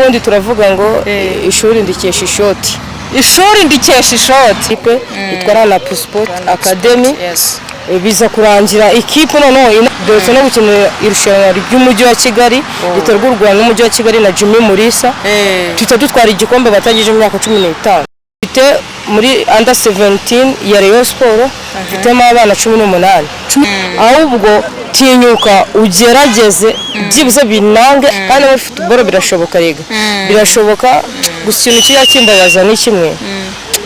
Ubundi turavuga ngo ishuri ndikesha ishoti. Ishuri ndikesha ishoti. Ikipe yitwa Rana Sport Academy. Yes. Biza kurangira ikipe noneho dore no gukina irushanwa ry'umujyi wa Kigali ritegurwa n'umujyi wa Kigali na Jimmy Mulisa, tuhita dutwara igikombe batangije imyaka 15. Mfite muri under 17 ya Rayon Sport, mfitemo abana 18. Ahubwo tinyuka ugerageze byibuze binange, kandi muri football birashoboka, rega birashoboka. Gusa ikintu kijya kimbabaza ni kimwe,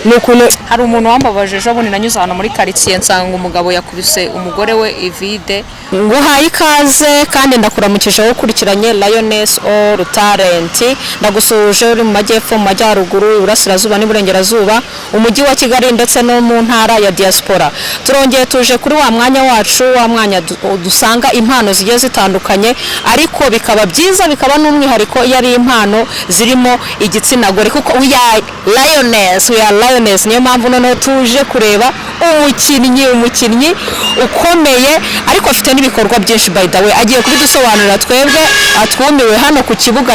ni ukuntu Hari umuntu wambabaje ejo bundi. Nanyuze ahantu muri karitsiye nsanga umugabo yakubise umugore we ivide. Nguhaye ikaze kandi ndakuramukije wowe ukurikiranye Lioness All Talent. Ndagusuhuje uri mu majyepfo, mu majyaruguru, iburasirazuba n'iburengerazuba, umujyi wa Kigali ndetse no mu ntara ya diaspora. Turongeye tuje kuri wa mwanya wacu, wa mwanya dusanga impano zigiye zitandukanye, ariko bikaba byiza, bikaba n'umwihariko iyo ari impano zirimo igitsina gore, kuko we are lioness, we are lioness. Niyo mpamvu noneho tuje kureba umukinnyi ukomeye, ariko afite n'ibikorwa byinshi. By the way, agiye kubidusobanurira. Twebwe atwumiwe hano ku kibuga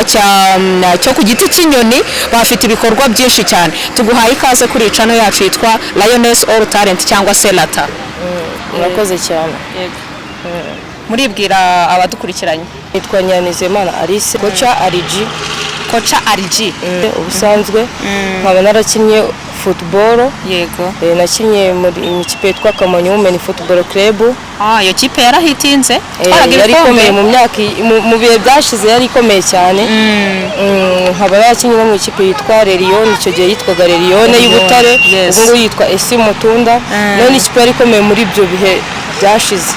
cyo ku giti cy'inyoni, bafite ibikorwa byinshi cyane. Tuguhaye ikaze kuri iyi channel yacu yitwa Lioness All Talent cyangwa se Lata. Murakoze cyane. Muribwira abadukurikiranye. Nitwa Nyiranizeyimana Alice, coach Ariji. Coach Ariji. Ubusanzwe nkaba narakinnye football. Nakinnye muri ikipe yitwa Kamonyi Women Football Club. Ah, iyo kipe yarahitinze. Twaraga Yari ibikombe. ikomeye mu myaka mu bihe byashize, yari ikomeye cyane. Nkaba narakinnye no mu ikipe yitwa Lerion, icyo gihe yitwaga Lerion y'i Butare, ubu ngubu yitwa Esi Mutunda. Nayo ni ikipe yari ikomeye muri ibyo bihe byashize.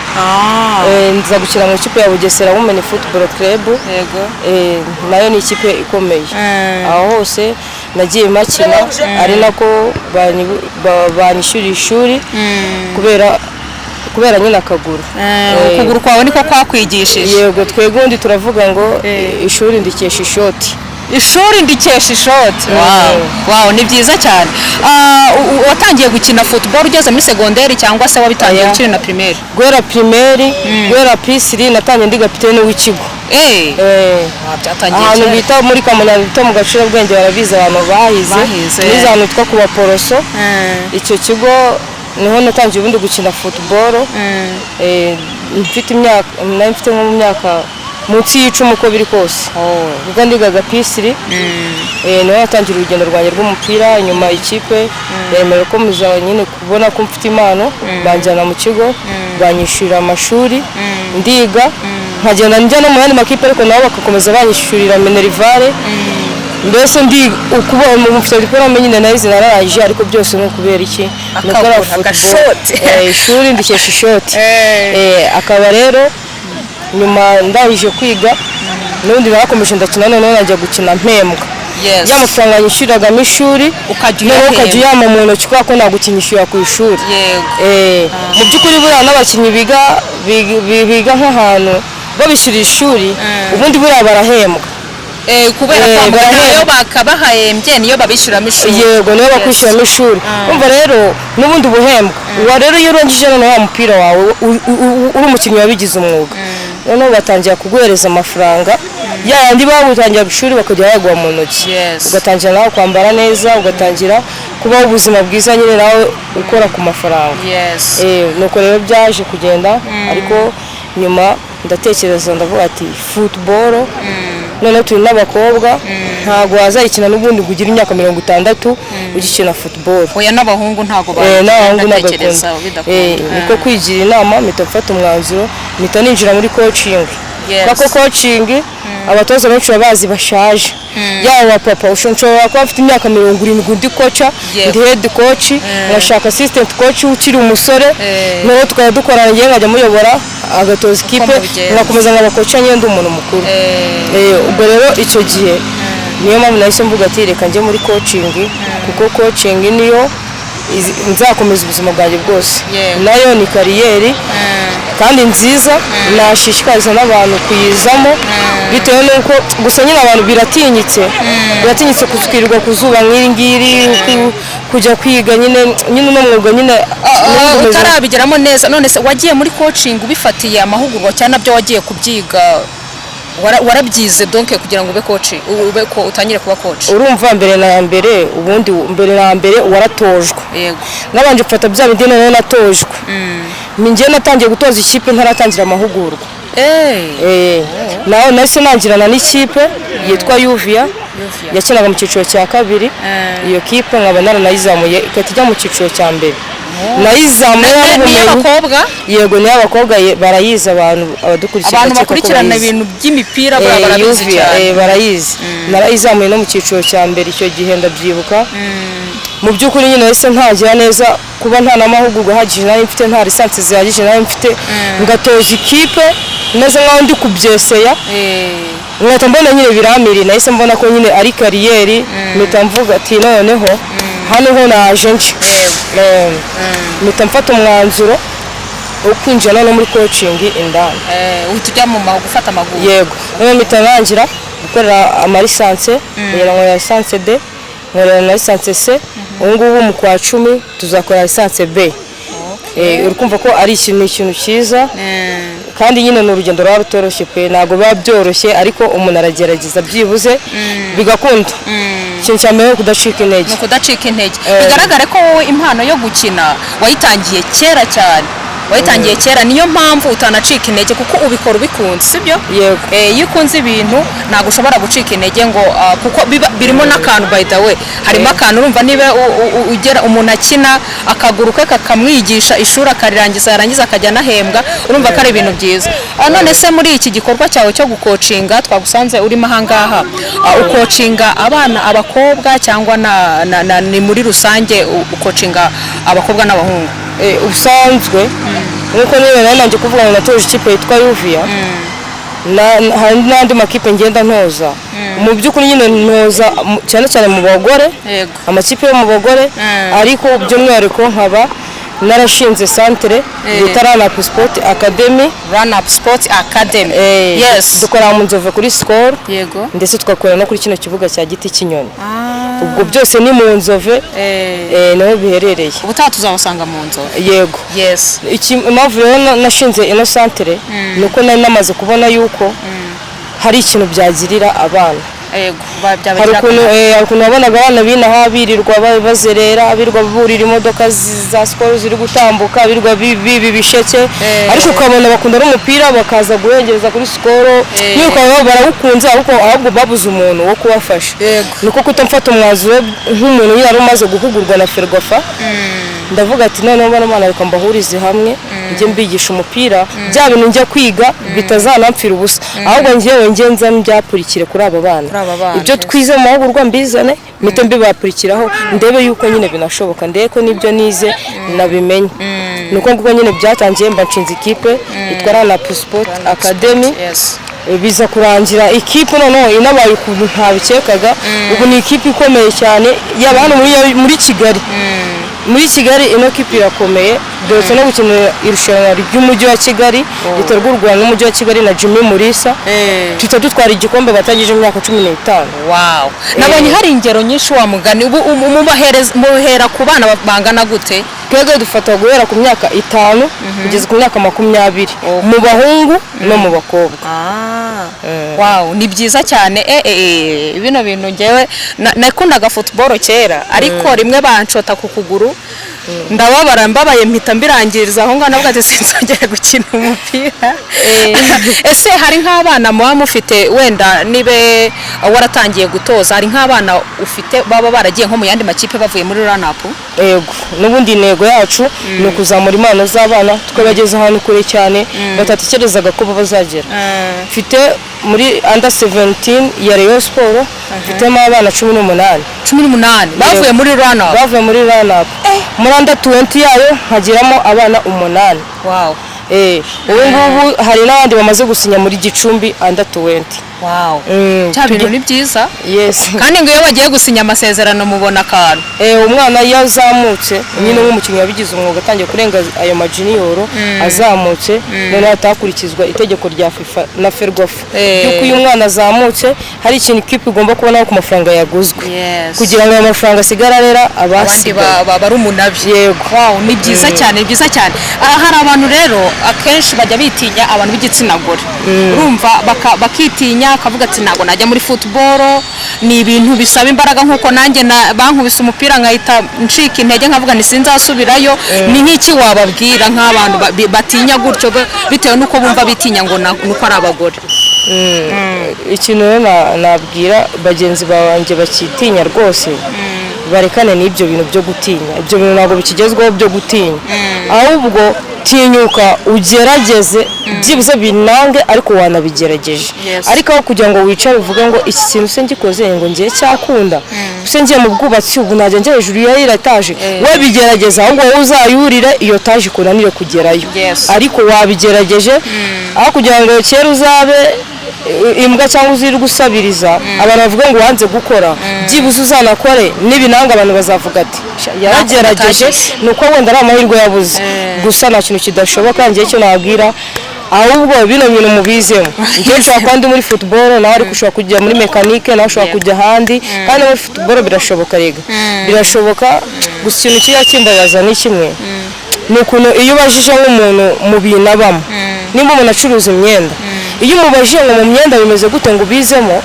Nza gukina mu ikipe ya Bugesera Women Football Club. Nayo ni ikipe ikomeye. Aho hose nagiye makina ari nako banyishyurira ishuri kubera nyine akaguru. Ukuguru kwawe niko kwakwigishije. Yego, twebwe ubundi turavuga ngo ishuri ndikesha ishoti. Ishuri ndikesha ishoti. Wow, ni byiza cyane. Ah, watangiye gukina football ugeze muri segonderi cyangwa se wabitangiye Oya. ukiri na primaire? Guhera primaire, guhera P3 natangiye ndi kapitene w'ikigo. Ah, byatangiye Ahantu kera. bita muri Kamonyi bita mu Gacurabwenge, barabizi abantu bahize. Bahize. Nize ahantu hitwa ku Baporoso. Icyo kigo niho natangiye ubundi gukina football. Mfite imyaka, nari mfite nko mu myaka munsi y'icumi uko biri kose, ubwo ndigaga P3. Niho natangiye urugendo rwanjye rw'umupira. Inyuma ikipe yemera ko muza nyine kubona ko mfite impano, banjyana mu kigo, banyishyurira amashuri, ndiga, nkagenda njya no mu yandi makipe, ariko nabo bagakomeza banyishyurira minerval. Mbese ndi ukuba mufite diplôme nyine nayize, nararangije, ariko byose ni ukubera iki? Ni ukubera Akaguru, football. Agashoti. Ishuri ndikesha ishoti. Akaba rero nyuma ndangije kwiga n'ubundi narakomeje ndakina, noneho najya gukina mpembwa ya mafaranga nyishyuriragamo ishuri, Ukajya noneho uyahembwa. ukajya uyama mu ntoki kubera ko ntabwo ukinyishyura ku ishuri. Mu by'ukuri buriya n'abakinnyi biga nk'ahantu babishyurira ishuri, ubundi buriya barahembwa. Kubera kwa muganga Barahembwa. Nayo bakabahembye niyo babishyuramo ishuri. Yego, niyo bakwishyuramo ishuri. Umva rero n'ubundi ubuhembwa uba rero iyo urangije noneho wa mupira wawe uri umukinnyi wabigize umwuga, noneho batangira kuguhereza amafaranga ya yandi bagutangira ku ishuri, bakajya bayaguha mu ntoki, ugatangira nawe kwambara neza, ugatangira kubaho ubuzima bwiza nyine nawe ukora ku mafaranga. Nuko rero byaje kugenda, ariko nyuma ndatekereza, ndavuga ati football noneho turi n'abakobwa, ntabwo wazayikina n'ubundi ngo ugire imyaka 60 ugikina football. Oya, n'abahungu ntabwo N'abahungu ntabwo ndatekereza bakunda. bidakunda. Niko kwigira inama, mpita mfata umwanzuro, mpita ninjira muri coaching, kuko coaching abatoza benshi baba bazi bashaje, yaba papa. Nshobora kuba mfite imyaka 70 ndi coach, ndi head coach, nkashaka assistant coach ukiri umusore, noneho tukajya dukorana, ngewe nkajya muyobora agatoza ikipe, Mubigenza. ngakomeza nkabakoca nyine ndi umuntu mukuru. Ubwo rero icyo gihe niyo mpamvu nahise mvuga ati reka njye muri coaching, kuko coaching niyo nzakomeza ubuzima bwanjye bwose. Nayo ni career kandi nziza, nashishikariza n'abantu kuyizamo, bitewe n'uko gusa nyine abantu biratinyitse kutwirirwa ku zuba nk'iri ngiri, kujya kwiga nyine uno mwuga nyine n'ubundi Utarabigeramo neza. None se wagiye muri coaching ubifatiye amahugurwa cyangwa nabyo wagiye kubyiga? Warabyize donc kugira ngo ube coach, ube ko utangire kuba coach? Urumva, mbere na mbere, ubundi mbere na mbere waratojwe. Nabanje gufata bya bindi, noneho natojwe. Ni njye natangiye gutoza ikipe ntaratangira amahugurwa. Naho nahise nangirana n'ikipe yitwa Yuvia, yakinaga mu cyiciro cya kabiri. Iyo kipe nkaba naranayizamuye, igahita ijya mu cyiciro cya mbere. Nayizamuye Ni n'ubumenyi. iy'abakobwa? Yego, ni iy'abakobwa, barayizi abantu abadukurikira. Abantu Ndakeka ko bakurikirana bayizi. ibintu by'imipira buriya barabizi Yuvia, cyane. Barayizi. Narayizamuye no mu cyiciro cya mbere icyo gihe, ndabyibuka. Mu by'ukuri nyine nahise ntangira neza, kuba nta n'amahugurwa ahagije nari mfite, nta licence zihagije nari mfite, ngatoza ikipe meze nkaho ndi kubyeseya, nkahita mbona nyine biramiri. Nahise mbona ko nyine ari carrière, mpita mvuga ati noneho hano ho naje nje. Mpita mfata umwanzuro wo kwinjira noneho muri coaching indani. Uhita ujya mu gufata amaguru. Yego, noneho mpita ntangira gukorera amalicence, nkorera nkorera licence D, nkorera na licence C. Ubu ngubu mu kwa 10 tuzakora licence B. Uri kumva ko ari ikintu cyiza, kandi nyine ni urugendo ruba rutoroshye pe. Ntabwo biba byoroshye, ariko umuntu aragerageza byibuze bigakunda. Ikintu cya mbere ni ukudacika intege. Ni ukudacika intege. Eh. Bigaragare ko wowe impano yo gukina wayitangiye kera cyane, wayitangiye kera, niyo mpamvu utanacika intege kuko ubikora ubikunze, sibyo? Yego. Iyo ukunze ibintu ntabwo ushobora gucika intege ngo kuko birimo n'akantu, by the way, harimo akantu. Urumva niba ugera umuntu akina akaguru ke kakamwigisha ishuri akarirangiza, yarangiza akajya anahembwa, urumva ko ari ibintu byiza. None se muri iki gikorwa cyawe cyo gukocinga twagusanze urimo ahangaha, ukocinga abana abakobwa cyangwa na ni muri rusange ukocinga abakobwa n'abahungu? Ubusanzwe nk'uko niba nari nanjye kuvuga ngo natoje ikipe yitwa Yuvia, hari n'andi makipe ngenda ntoza. Mu by'ukuri nyine ntoza cyane cyane mu bagore, amakipe yo mu bagore, ariko by'umwihariko nkaba narashinze centre bita Run Up Sport Academy. Run Up Sport Academy. Dukorera mu Nzove kuri Skol, ndetse tugakorera no kuri kino kibuga cya Giti cy'inyoni. Ubwo byose ni mu Nzove, niho biherereye. Ubutaha tuzabasanga mu nzu. Yego. Impamvu rero nashinze ino centre ni uko nari namaze kubona yuko hari ikintu byagirira abana. Hari Byabagira ukuntu hari ukuntu wabonaga abana b'inaha birirwa bazerera, birirwa burira imodoka za siporo ziri gutambuka, birirwa biba ibisheke, ariko ukabona bakunda n'umupira, bakaza guhengereza kuri sikoro, nyine ukabona barawukunze, ariko ahubwo babuze umuntu wo kubafasha. Niko kutamfata umwanzuro nk'umuntu yari umaze guhugurwa na Ferwafa, ndavuga ati noneho bano bana reka mbahurize hamwe, njye mbigisha umupira, bya bintu njya kwiga bitazanampfira ubusa, ahubwo njyewe njye nza mbyapurikire kuri aba bana. Kuri aba bana, Ibyo twize mu mahugurwa mbizane, mpite mbibapurikiraho, ndebe yuko nyine binashoboka, ndebe ko n'ibyo nize nabimenye. Ni uko nguko nyine byatangiye, mba nshinze ikipe yitwa Run Up Sport Academy. Biza kurangira ikipe noneho inabaye ukuntu ntabikekaga. Ubu ni ikipe ikomeye cyane, yaba hano muri Kigali. Muri Kigali ino kipe irakomeye, dore no gukina irushanwa ry'umujyi wa Kigali ritegurwa n'umujyi wa Kigali na Jimmy Mulisa, tuhita dutwara igikombe batangije imyaka 15. Wow, nabonye hari ingero nyinshi wa mugani. Ubu muhera ku bana bangana gute? Twebwe dufata guhera ku myaka 5 kugeza ku myaka 20, mu bahungu no mu bakobwa. Wow, ni byiza cyane. Bino bintu ngewe nakundaga football kera, ariko rimwe banshota ku kuguru ndababara, mbabaye mpita mbirangiriza aho ngaho, navuga ati sinzongera gukina umupira. Ese hari nk'abana muba mufite, wenda nibe waratangiye gutoza, hari nk'abana ufite baba baragiye nko mu yandi makipe bavuye muri Run Up? Yego, n'ubundi intego yacu ni ukuzamura impano z'abana, tukabageza ahantu kure cyane batatekerezaga ko bazagera. Mfite muri under 17 ya Rayon Sport, mfitemo abana 18. 18 bavuye muri Run Up? Bavuye muri Run Up. Muri under 20 yayo nkagiramo abana umunani. Ubu ngubu hari n'abandi bamaze gusinya muri Gicumbi under 20. Wow. Cya bintu ni byiza. Yes. Kandi ngo iyo bagiye gusinya amasezerano mubona akantu. Umwana iyo azamutse nyine nk'umukinnyi wabigize umwuga, atangiye kurenga ayo ma junior, azamutse, noneho hatakurikizwa itegeko rya FIFA na FERWAFA yuko iyo umwana azamutse hari ikintu ikipe igomba kubonaho ku mafaranga yaguzwe, kugira ngo ayo mafaranga asigare arera abandi abasigaye. Barumuna be. Yego. Wow, ni byiza cyane, ni byiza cyane. Aha hari abantu rero akenshi bajya bitinya abantu b'igitsina gore, urumva, bakitinya, akavuga ati ntabwo najya muri football, ni ibintu bisaba imbaraga, nk'uko nanjye bankubise umupira nkahita ncika intege nkavuga nti sinzasubirayo. Ni nk'iki wababwira nk'abantu batinya gutyo, bitewe n'uko bumva bitinya ngo nuko ari abagore? Ikintu rero nabwira bagenzi banjye bakitinya rwose, barekane n'ibyo bintu byo gutinya. Ibyo bintu ntabwo bikigezweho byo gutinya, ahubwo tinyuka ugerageze, byibuze binange ariko wanabigerageje. Ariko aho kugira ngo wicare uvuge ngo iki kintu se ngikoze ngo ngiye cyakunda, se ngiye mu bwubatsi ubu najya njya hejuru ya iriya etaje, we bigerageza, ahubwo wowe uzayurire iyo etaje ikunanire kugerayo. Ariko wabigerageje, aho kugira ngo kera uzabe imbwa cyangwa uzirirwe usabiriza abantu bavuga ngo wanze gukora, byibuze uzanakore, n'ibinanga abantu bazavuga ati "Sha, yaragerageje, ni uko wenda ari amahirwe yabuze." Gusa nta kintu kidashoboka. Ngiye icyo nabwira ahubwo, bino bintu mubizemo. Njyewe nshobora kuba ndi muri football, nawe ariko ushobora kujya muri mécanique, nawe ushobora kujya ahandi, kandi muri football birashoboka rega, birashoboka. Gusa ikintu kijya kimbabaza ni kimwe, ni ukuntu iyo ubajije nk'umuntu mu bintu abamo, nimba umuntu acuruza imyenda, iyo umubajije ngo mu myenda bimeze gute ngo ubizemo,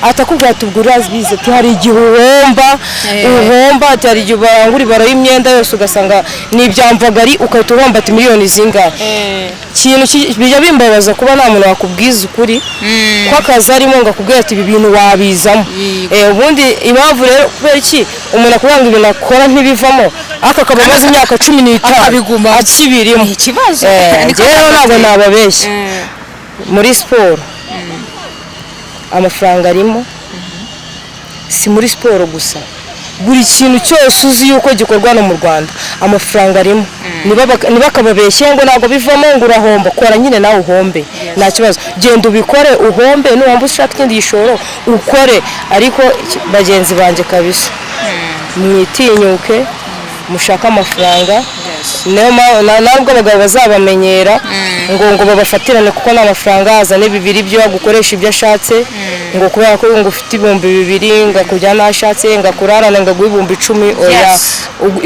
atakubwira ati ubwo urabizi, ati hari igihe uhomba, uhomba, ati hari igihe barangura ibara y'imyenda yose ugasanga ni ibyamvagari, ugahita uhomba ati miliyoni zingahe. Ikintu bijya bimbabaza kuba nta muntu wakubwiza ukuri ko akazi arimo ngo akubwire ati ibi bintu wabizamo. Ubundi impamvu rero kubera iki umuntu akubwira ngo ibintu akora ntibivamo, ariko akaba amaze imyaka 15 Akabigumamo. akibirimo? Ni ikibazo. Niko Njyewe rero ntabwo byateye. nababeshya, muri siporo amafaranga arimo. Si muri siporo gusa, buri kintu cyose uzi yuko gikorwa no mu Rwanda amafaranga arimo. Ntibakababeshye ngo ntabwo bivamo, ngo urahomba. Kora nyine nawe uhombe, nta kibazo, genda ubikore uhombe, nuhomba ushaka ikindi gishoro ukore. Ariko bagenzi banjye kabisa, mwitinyuke mushake amafaranga. Niyo ntabwo abagabo bazabamenyera ngo babafatirane, kuko nta mafaranga, azane bibiri byo agukoresha ibyo ashatse, ngo kubera ko ngo ufite 2000 ngo akujyane aho ashatse, ngo akurarane, ngo aguhe 10,000. Oya.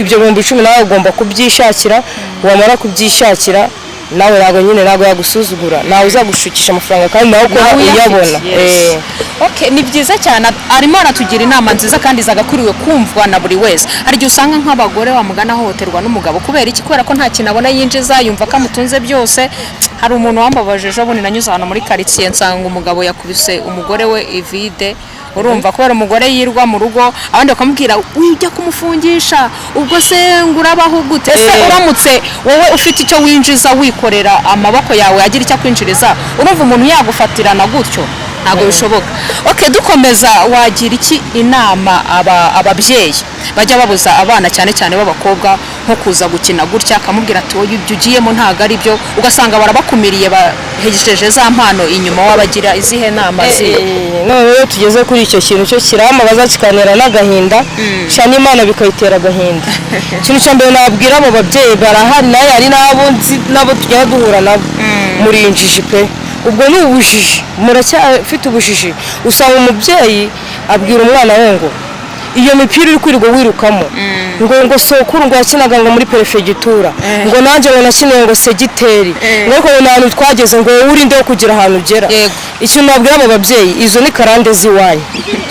Ibyo 10,000 nawe ugomba kubyishakira. Wamara kubyishakira, nawe ntabwo nyine ntabwo yagusuzugura, nawe uzagushukisha amafaranga kandi nawe ukora Nawe uyafite, uyabona. yes. Okay, ni byiza cyane, arimo aratugira inama nziza kandi zagakwiriwe kumvwa na buri wese. Hari igihe usanga nk'abagore wamugana ahohoterwa n'umugabo. Kubera iki? Kubera ko nta kintu abona yinjiza, yumva ko amutunze byose. Hari umuntu wambabaje ejo bundi, nanyuze ahantu muri karitsiye nsanga umugabo yakubise umugore we ivide, urumva, kubera umugore yirwa mu rugo, abandi bakamubwira ujya kumufungisha, ubwo se ngo urabaho gute ese? Uramutse wowe ufite icyo winjiza, wikorera amaboko yawe agira icyo akwinjiriza, urumva umuntu yagufatirana gutyo? Ntabwo bishoboka. Okay, dukomeza, wagira iki inama ababyeyi bajya babuza abana, cyane cyane b'abakobwa, nko kuza gukina gutya, akamubwira ati wowe ibyo ugiyemo ntabwo ari byo, ugasanga barabakumiriye, bahejeje za mpano inyuma? Wabagira izihe nama zindi? None rero tugeze kuri icyo kintu cyo kirambabaza, kikantera n'agahinda, sha n'Imana bikayitera agahinda. Ikintu cya mbere nabwira abo babyeyi, barahari nawe, hari n'abo nzi, n'abo tugenda duhura nabo, muri injiji pe, ubwo ni ubujiji, muracyafite ubujiji. Usanga umubyeyi abwira umwana we ngo iyo mipira uri kwirirwa wirukamo, ngo sokuru ngo yakinaga ngo muri perefegitura, ngo nanjye ngo nakiniye ngo segiteri, ngo ariko ngo nta hantu twageze, ngo wowe urinde wo kugira ahantu ugera. Ikintu nabwira abo babyeyi, izo ni karande z'iwanyu,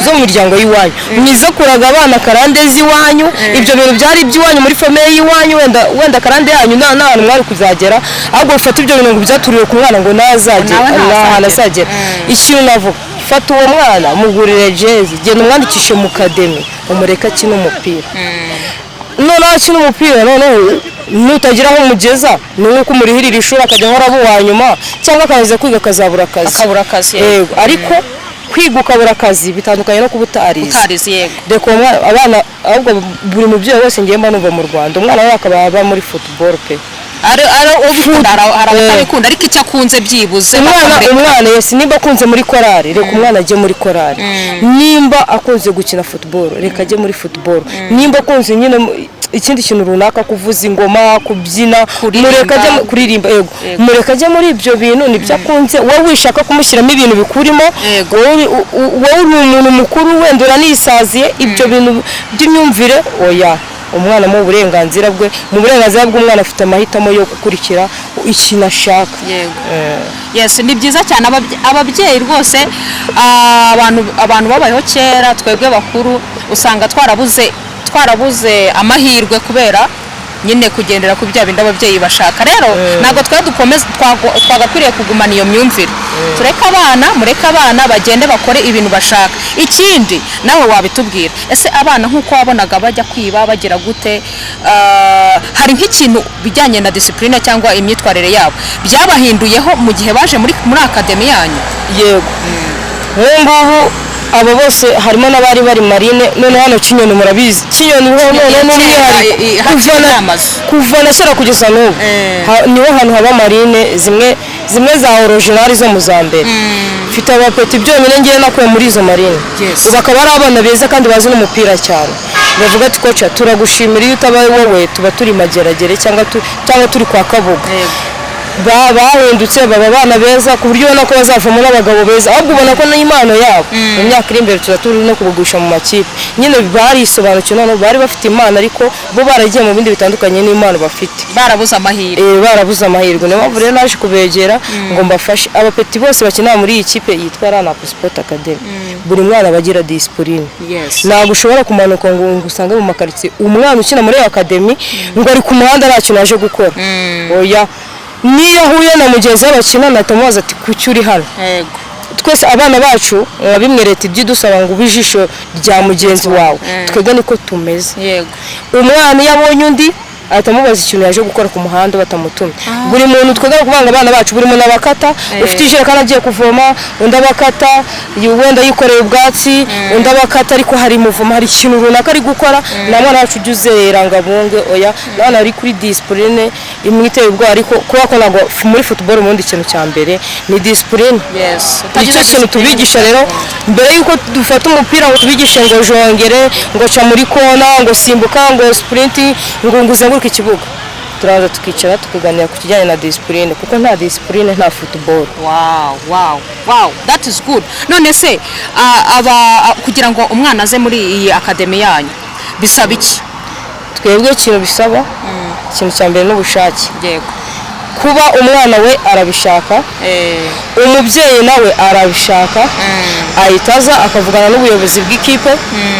zo mu miryango y'iwanyu. Mwiza kuraga abana karande z'iwanyu. Ibyo bintu byari iby'iwanyu muri famille y'iwanyu, wenda karande yanyu nta hantu mwari kuzagera. Ahubwo ufate ibyo bintu ngo byaturiwe ku mwana, ngo nazagera Nawe nta hantu ntazagera. azagera. Ikintu navuga, fata uwo mwana mugurire jezi, genda umwandikishe mu academy, umureke akine umupira. Noneho akina umupira, noneho nutagira aho umugeza, ni nk'uko umurihirira ishuri akajya ahora aba uwa nyuma, cyangwa akaza kwiga akazabura akazi. Akabura akazi, yego. Yego, ariko kwiga ukabura akazi bitandukanye no kuba utarize. Utarize, yego. Reka uwo mwana, abana, ahubwo buri mubyeyi wese ngiye mba numva mu Rwanda, umwana we akaba aba muri football pe. Ari ubikunda, hari abatabikunda, ariko icyo akunze byibuze Umwana bakamureka. Umwana, yes, nimba akunze muri korari, reka umwana ajye muri korari. Nimba akunze gukina football, reka ajye muri football. Nimba akunze nyine ikindi kintu runaka, kuvuza ingoma, kubyina, Kuririmba. mureka ajye kuririmba, yego. Yego. Mureka ajye muri ibyo bintu, nibyo akunze. Wowe wishaka kumushyiramo ibintu bikurimo. Wowe uri umuntu mukuru, wenda uranisaziye, ibyo bintu by'imyumvire, oya. Umwana mu burenganzira bwe, mu burenganzira bw'umwana, afite amahitamo yo gukurikira ikintu ashaka. Yego, yes, ni byiza cyane. Ababyeyi rwose, abantu babayeho kera, twebwe bakuru usanga twarabuze amahirwe kubera nyine kugendera ku bya bindi ababyeyi bashaka. Rero ntabwo twe dukomeza twagakwiriye kugumana iyo myumvire. Tureke abana, mureke abana bagende bakore ibintu bashaka. Ikindi nawe wabitubwira, ese abana nk'uko wabonaga bajya kwiba bagira gute, hari nk'ikintu bijyanye na discipline cyangwa imyitwarire yabo byabahinduyeho mu gihe baje muri academy yanyu? Yego, nk'ubu ngubu abo bose harimo n'abari bari marine. None hano Kinyoni, murabizi Kinyoni ho none n'umwihariko Hakiri kuva na amazu. Kuva na kera kugeza n'ubu niho hantu haba marine zimwe zimwe za original zo mu za mbere. Mfite abapeti byonyine ngewe nakuye muri izo marine. Ubu akaba ari abana beza kandi bazi n'umupira cyane. Bavuga ati: "Coach, turagushimira, iyo utabaye wowe tuba turi Mageragere cyangwa turi kwa Kabuga." Bahindutse baba abana beza ku buryo ubona ko bazavamo n'abagabo beza. Ahubwo ubona ko n'impano yabo mu myaka iri imbere tuba turi no kubagurisha mu makipe. Nyine barisobanukiwe, noneho bari bafite impano, ariko bo baragiye mu bindi bitandukanye n'impano bafite. Barabuze amahirwe. Barabuze amahirwe. Niyo mpamvu rero naje kubegera ngo mbafashe. Abapeti bose bakinira muri iyi kipe yitwa Run Up Sport Academy, buri mwana aba agira discipline. Ntabwo ushobora kumanuka ngo usange mu makaritsiye umwana ukina muri iyo academy ngo ari ku muhanda nta kintu aje gukora, oya. Niyo ahuye na mugenzi we bakinana, ahita amubaza ati: "Kuki uri hano?" Twese abana bacu, nka bimwe leta ijya idusaba ngo ube ijisho rya mugenzi wawe, twebwe niko tumeze. Umwana iyo abonye undi, ahita amubaza ikintu yaje gukora ku muhanda batamutumye. Buri muntu, twebwe kuvuga ngo abana bacu, buri muntu abakata. Ufite ijerekani agiye kuvoma, undi abakata wenda yikoreye ubwatsi, undi abakata ariko hari umuvumo, hari ikintu runaka ari gukora. Nta mwana wacu ujya uzerera ngo abunge, oya. Umwana ari kuri discipline imwe iteye ubwoba, ariko kubera ko ntabwo muri football ubundi ikintu cya mbere ni discipline. Nicyo kintu tubigisha. Rero mbere y'uko dufata umupira ngo tubigishe ngo jongere, ngo ca muri kona, ngo simbuka, ngo sprint, ngo uzenguruke ikibuga, turaza tukicara tukaganira ku kijyanye na discipline, kuko nta discipline nta football. Wow, that is good. None se aba kugira ngo umwana aze muri iyi academy yanyu bisaba iki? Twebwe ikintu bisaba, ikintu cya mbere ni ubushake. Kuba umwana we arabishaka, umubyeyi nawe arabishaka, ahita aza akavugana n'ubuyobozi bw'ikipe,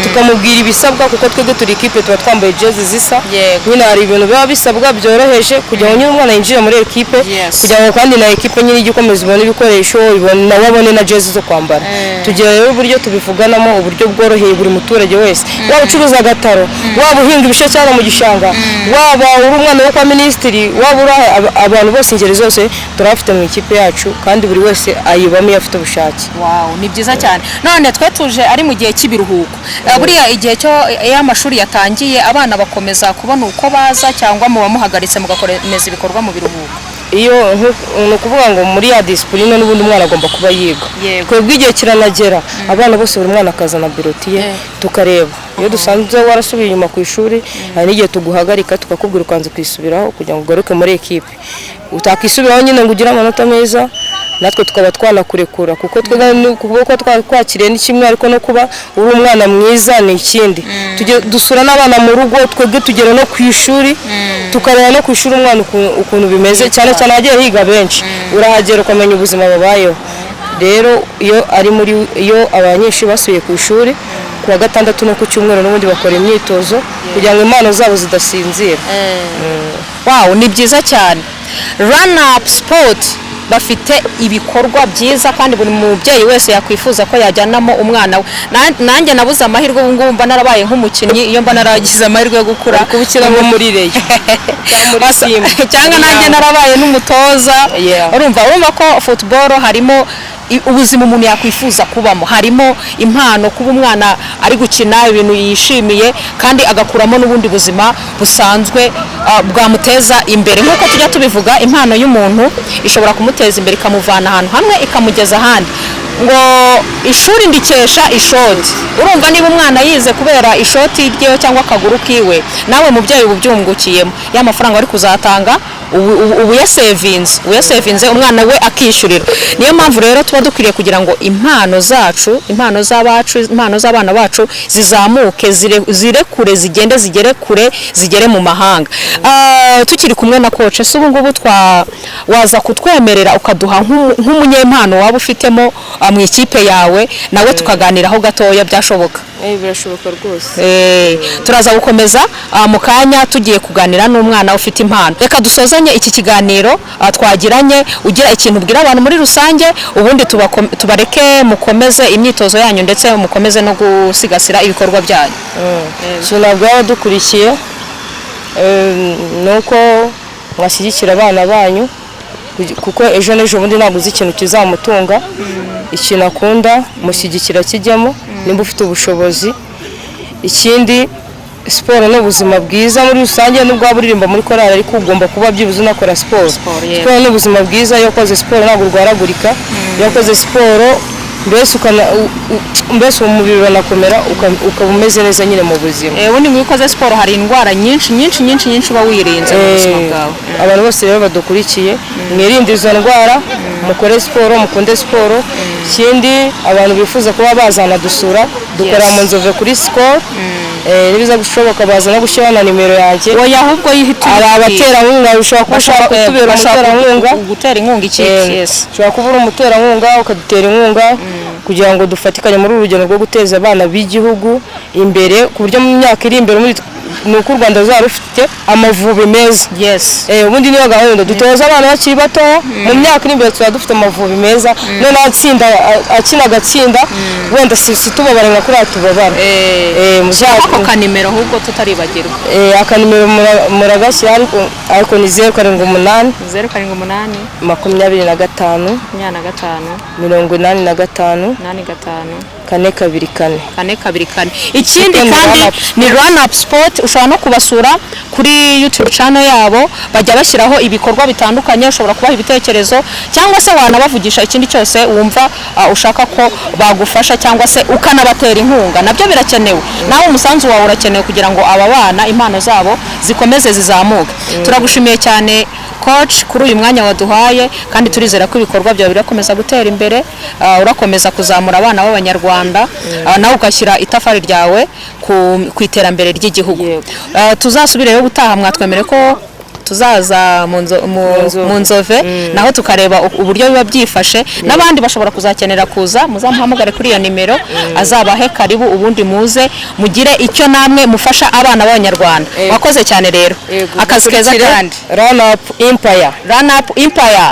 tukamubwira ibisabwa, kuko twebwe turi ikipe, tuba twambaye jezi zisa. Nyine hari ibintu biba bisabwa byoroheje kugira ngo nyine umwana yinjire muri ekipe, kugira ngo kandi na ekipe nyine ijye ikomeza ibone ibikoresho, nawe abone na jezi zo kwambara. Tugira rero uburyo tubivuganamo, uburyo bworoheye buri muturage wese, waba ucuruza agataro, waba uhinga ibisheke hano mu gishanga, waba uri umwana wo kwa minisitiri, waba uri abantu bose, ingeri zose turabafite mu ikipe yacu, kandi buri wese ayibamo iyo afite ubushake. Wow, ni byiza cyane. None twe tuje ari mu gihe cy'ibiruhuko. Buriya igihe cyo iyo amashuri yatangiye, abana bakomeza kubona uko baza, cyangwa muba muhagaritse mugakomeza ibikorwa mu biruhuko? Iyo ni ukuvuga ngo muri ya discipline n'ubundi umwana agomba kuba yiga. Twebwe igihe kiranagera, abana bose, buri mwana akazana bulletin ye, tukareba. Iyo dusanze warasubiye inyuma ku ishuri, hari n'igihe tuguhagarika, tukakubwira ukanza ukisubiraho kugira ngo ugaruke muri ekipe. Utakisubiraho nyine ngo ugire amanota meza, natwe tukaba twanakurekura, kuko twebwe kuba twakiriye ni kimwe, ariko no kuba uri umwana mwiza ni ikindi. Dusura n'abana mu rugo, twebwe tugera no ku ishuri, tukareba no ku ishuri umwana ukuntu bimeze, cyane cyane ahagiye higa benshi, urahagera ukamenya ubuzima babayeho. Rero iyo ari muri iyo abanyeshuri basubiye ku ishuri ku wa gatandatu no ku cyumweru, n'ubundi bakora imyitozo kugira ngo impano zabo zidasinzira. Wow, ni byiza cyane. Run Up Sport bafite ibikorwa byiza, kandi buri mubyeyi wese yakwifuza ko yajyanamo umwana we. Nanjye nabuze amahirwe, ubu ngubu mba narabaye nk'umukinnyi iyo mba naragize amahirwe yo gukura. Uri kubukina nko muri Rayon cyangwa muri Simba. Cyangwa nanjye narabaye n'umutoza. Urumva ko football harimo Ubuzima umuntu yakwifuza kubamo harimo impano, kuba umwana ari gukina ibintu yishimiye kandi agakuramo n'ubundi buzima busanzwe bwamuteza imbere. Nk'uko tujya tubivuga, impano y'umuntu ishobora kumuteza imbere, ikamuvana ahantu hamwe ikamugeza ahandi. Ngo ishuri ndikesha ishoti. Urumva niba umwana yize kubera ishoti ryewe cyangwa akaguru kiwe, nawe mubyeyi uba ubyungukiyemo. Ya mafaranga wari kuzatanga ubu uyasevinze, umwana we akishyurira. Niyo mpamvu rero tuba dukwiriye kugira ngo impano zacu, impano z'abacu, impano z'abana bacu zizamuke, zire kure, zigende zigere kure, zigere mu mahanga. Tukiri kumwe na coach, ese ubu ngubu twa waza kutwemerera ukaduha nk'umunyempano waba ufitemo mu ikipe yawe, nawe tukaganiraho gatoya, byashoboka? Birashoboka rwose. Turaza gukomeza mu kanya, tugiye kuganira n'umwana ufite impano. Reka dusozanye iki kiganiro twagiranye, ugira ikintu ubwira abantu muri rusange, ubundi tubareke mukomeze imyitozo yanyu ndetse mukomeze no gusigasira ibikorwa byanyu. Ikintu nabwira abadukurikiye ni uko mwashyigikira abana banyu, kuko ejo n'ejo bundi ntabwo uzi ikintu kizamutunga. Ikintu akunda mushyigikira kijyemo nimba ufite ubushobozi. Ikindi, siporo ni ubuzima bwiza muri rusange. Nubwo waba uririmba muri korali, ariko ugomba kuba byibuze unakora siporo. Siporo, yego. Siporo ni ubuzima bwiza. Iyo wakoze siporo ntabwo urwaragurika. Iyo wakoze siporo mbese mbese umubiri uranakomera, ukaba umeze neza nyine mu buzima. Ubundi ngo iyo ukoze siporo hari indwara nyinshi nyinshi nyinshi nyinshi uba wirinze mu buzima bwawe. Abantu bose rero badukurikiye, mwirinde izo ndwara, mukore siporo, mukunde siporo. Ikindi, abantu bifuza kuba bazanadusura, dukorera mu Nzove kuri Sikoro. Nibiza gushoboka baza no gushyiraho na nimero yanjye. Oya, ahubwo yihita Hari abaterankunga, ushobora kuba ushaka kutubera umuterankunga. Gutera inkunga ikipe. Ushobora kuba uri umuterankunga, ukadutera inkunga kugira ngo dufatikanye muri uru rugendo rwo guteza abana b'igihugu imbere, ku buryo mu myaka iri imbere muri ni uko u Rwanda ruzaba rufite Amavubi meza. Ubundi niyo gahunda, dutoza abana bakiri bato, mu myaka iri imbere tuzaba dufite Amavubi meza, noneho atsinda, akina agatsinda, wenda si tubabara nka kuriya tubabara. Ako kanimero ahubwo tutaribagirwa. Akanimero muragashyira, ariko ni 078 078 25 25 85 85 424. 424. Ikindi Ni kandi Run Up. Ni Run Up Sport. Ushobora no kubasura kuri YouTube channel yabo, bajya bashyiraho ibikorwa bitandukanye. Ushobora kubaha ibitekerezo cyangwa se wanabavugisha ikindi cyose wumva ushaka ko bagufasha, cyangwa se ukanabatera inkunga, nabyo birakenewe. Nawe umusanzu wawe urakenewe kugira ngo aba bana impano zabo zikomeze zizamuke. Turagushimiye cyane coach kuri uyu mwanya waduhaye, kandi turizera ko ibikorwa byawe birakomeza gutera imbere, urakomeza kuzamura abana b'Abanyarwanda, nawe ugashyira itafari ryawe ku iterambere ry'igihugu. Yego. Tuzasubireyo ubutaha, mwatwemere ko tuzaza Nzove. mu Nzove, naho tukareba uburyo biba byifashe. N'abandi bashobora kuzakenera kuza, muzamuhamagare kuri iyo nimero, azabahe karibu, ubundi muze mugire icyo namwe mufasha abana b'Abanyarwanda. Yego. Wakoze cyane rero. Yego, Akazi keza. dukurikire Kandi Run Up Empire. Run Up Empire.